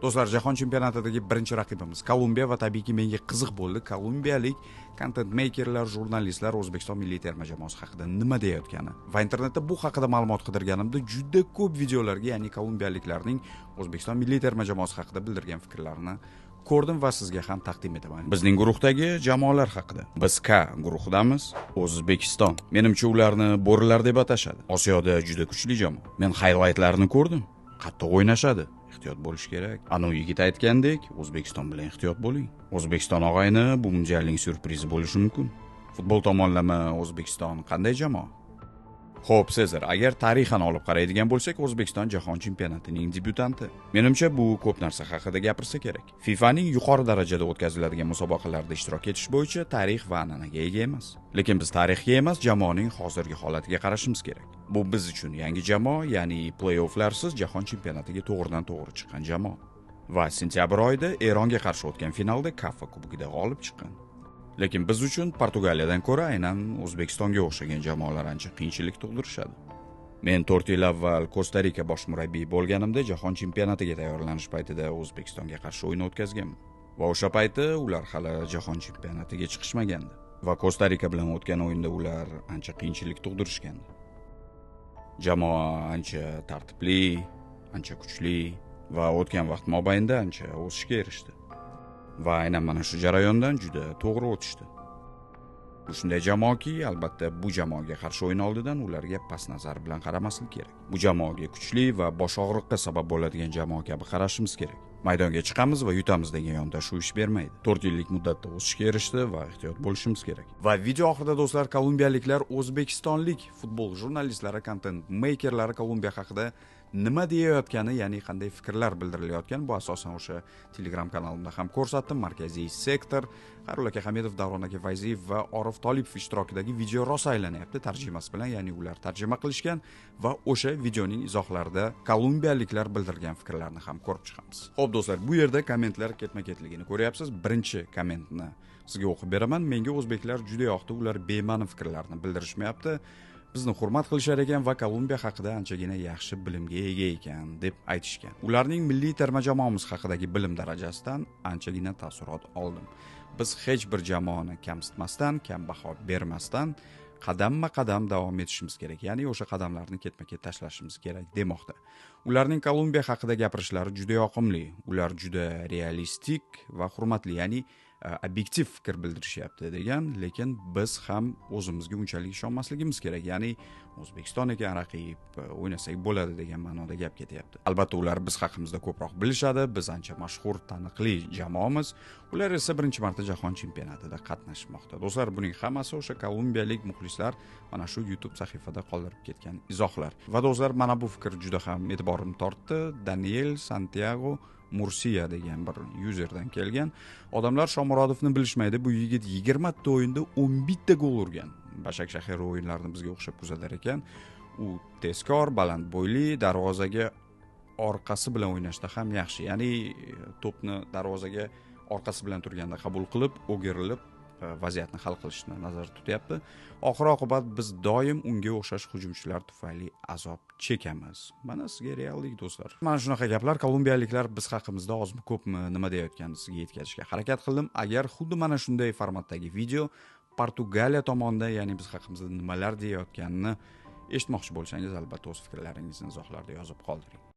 Do'stlar, jahon chempionatidagi birinchi raqibimiz Kolumbiya va tabiiyki menga qiziq bo'ldi kolumbiyalik content makerlar, jurnalistlar O'zbekiston milliy terma jamoasi haqida nima deyayotgani. Va internetda bu haqida ma'lumot qidirganimda juda ko'p videolarga, ya'ni kolumbiyaliklarning O'zbekiston milliy terma jamoasi haqida bildirgan fikrlarini ko'rdim va sizga ham taqdim etaman. Bizning guruhdagi jamoalar haqida. Biz K guruhidamiz, O'zbekiston. Menimcha ularni bo'rilar deb atashadi. Osiyoda juda kuchli jamoa. Men highlightlarni ko'rdim. Qattiq o'ynashadi. Ehtiyot bo'lish kerak. Anu yigit aytgandek, O'zbekiston bilan ehtiyot bo'ling. O'zbekiston og'ayni bu mundialning syurprizi bo'lishi mumkin. Futbol tomonlama O'zbekiston qanday jamoa? Xo'p, Sezar, agar tarixan olib qaraydigan bo'lsak, O'zbekiston jahon chempionatining debyutanti. Menimcha, bu ko'p narsa haqida gapirsa kerak. FIFAning yuqori darajada o'tkaziladigan musobaqalarda ishtirok etish bo'yicha tarix va an'anaga ega emas. Lekin biz tarixga emas, jamoaning hozirgi holatiga qarashimiz kerak. Bu biz uchun yangi jamoa, ya'ni play-offlarsiz jahon chempionatiga to'g'ridan-to'g'ri chiqqan jamoa. Va sentyabr oyida Eronga qarshi o'tgan finalda Kafa kubogida g'olib chiqqan. Lekin biz uchun Portugaliyadan ko'ra aynan O'zbekistonga o'xshagan jamoalar ancha qiyinchilik tug'dirishadi. Men 4 yil avval Kosta-Rika bosh murabbiyi bo'lganimda jahon chempionatiga tayyorlanish paytida O'zbekistonga qarshi o'yin o'tkazganman. Va o'sha payti ular hali jahon chempionatiga chiqishmagandi. Va Kosta-Rika bilan o'tgan o'yinda ular ancha qiyinchilik tug'dirishgandi. Jamoa ancha tartibli, ancha kuchli va o'tgan vaqt mobaynida ancha o'sishga erishdi. Va aynan mana shu jarayondan juda to'g'ri o'tishdi. Bu shunday jamoaki, albatta bu jamoaga qarshi o'yin oldidan ularga past nazar bilan qaramaslik kerak. Bu jamoaga kuchli va bosh og'riqqa sabab bo'ladigan jamoa kabi qarashimiz kerak. Maydonga chiqamiz va yutamiz degan yondashuv ish bermaydi. 4 yillik muddatda o'sishga erishdi va ehtiyot bo'lishimiz kerak. Va video oxirida do'stlar, kolumbiyaliklar o'zbekistonlik futbol jurnalistlari, content makerlari Kolumbiya haqida nima deyayotgani, ya'ni qanday fikrlar bildirilayotgani, bu asosan o'sha Telegram kanalimda ham ko'rsatdim. Markaziy sektor, Xayrulla aka Hamidov, Davron aka Fayziyev va Orif Tolipov ishtirokidagi video rosa aylanyapti tarjimasi bilan, ya'ni ular tarjima qilishgan va o'sha videoning izohlarida kolumbiyaliklar bildirgan fikrlarni ham ko'rib chiqamiz. Xo'p do'stlar, bu yerda kommentlar ketma-ketligini ko'ryapsiz. Birinchi kommentni sizga o'qib beraman. Menga o'zbeklar juda yoqdi, ular bema'ni fikrlarni bildirishmayapti. Bizni hurmat qilishar ekan va Kolumbiya haqida anchagina yaxshi bilimga ega ekan deb aytishgan. Ularning milliy terma jamoamiz haqidagi bilim darajasidan anchagina taassurot oldim. Biz hech bir jamoani kamsitmasdan, kam baho bermasdan qadamma-qadam davom etishimiz kerak. Ya'ni o'sha qadamlarni ketma-ket tashlashimiz kerak demoqda. Ularning Kolumbiya haqida gapirishlari juda yoqimli. Ular juda realistik va hurmatli, ya'ni obyektiv fikr bildirishyapti degan, lekin biz ham o'zimizga unchalik ishonmasligimiz kerak. Ya'ni O'zbekiston ekan raqib, o'ynasak bo'ladi degan ma'noda gap ketyapti. Albatta ular biz haqimizda ko'proq bilishadi, biz ancha mashhur, taniqli jamoamiz. Ular esa birinchi marta jahon chempionatida qatnashmoqda. Do'stlar, buning hammasi o'sha kolumbiyalik muxlislar mana shu YouTube sahifada qoldirib ketgan izohlar. Va do'stlar, mana bu fikr juda ham e'tiborimni tortdi. Daniel Santiago Mursiya degan bir yuzerdan kelgan. Odamlar Shomurodovni bilishmaydi. Bu yigit 20 ta o'yinda 11 ta gol urgan. Bashakshahir o'yinlarini bizga o'xshab kuzatar ekan. U tezkor, baland bo'yli, darvozaga orqasi bilan o'ynashda ham yaxshi. Ya'ni to'pni darvozaga orqasi bilan turganda qabul qilib, o'girilib vaziyatni hal qilishni nazarda tutyapti. Oxir oqibat biz doim unga o'xshash hujumchilar tufayli azob chekamiz. Mana sizga reallik do'stlar. Mana shunaqa gaplar kolumbiyaliklar biz haqimizda ozmi ko'pmi nima deyayotganini sizga yetkazishga harakat qildim. Agar xuddi mana shunday formatdagi video Portugaliya tomonidan, ya'ni biz haqimizda nimalar deyayotganini eshitmoqchi bo'lsangiz, albatta o'z fikrlaringizni izohlarda yozib qoldiring.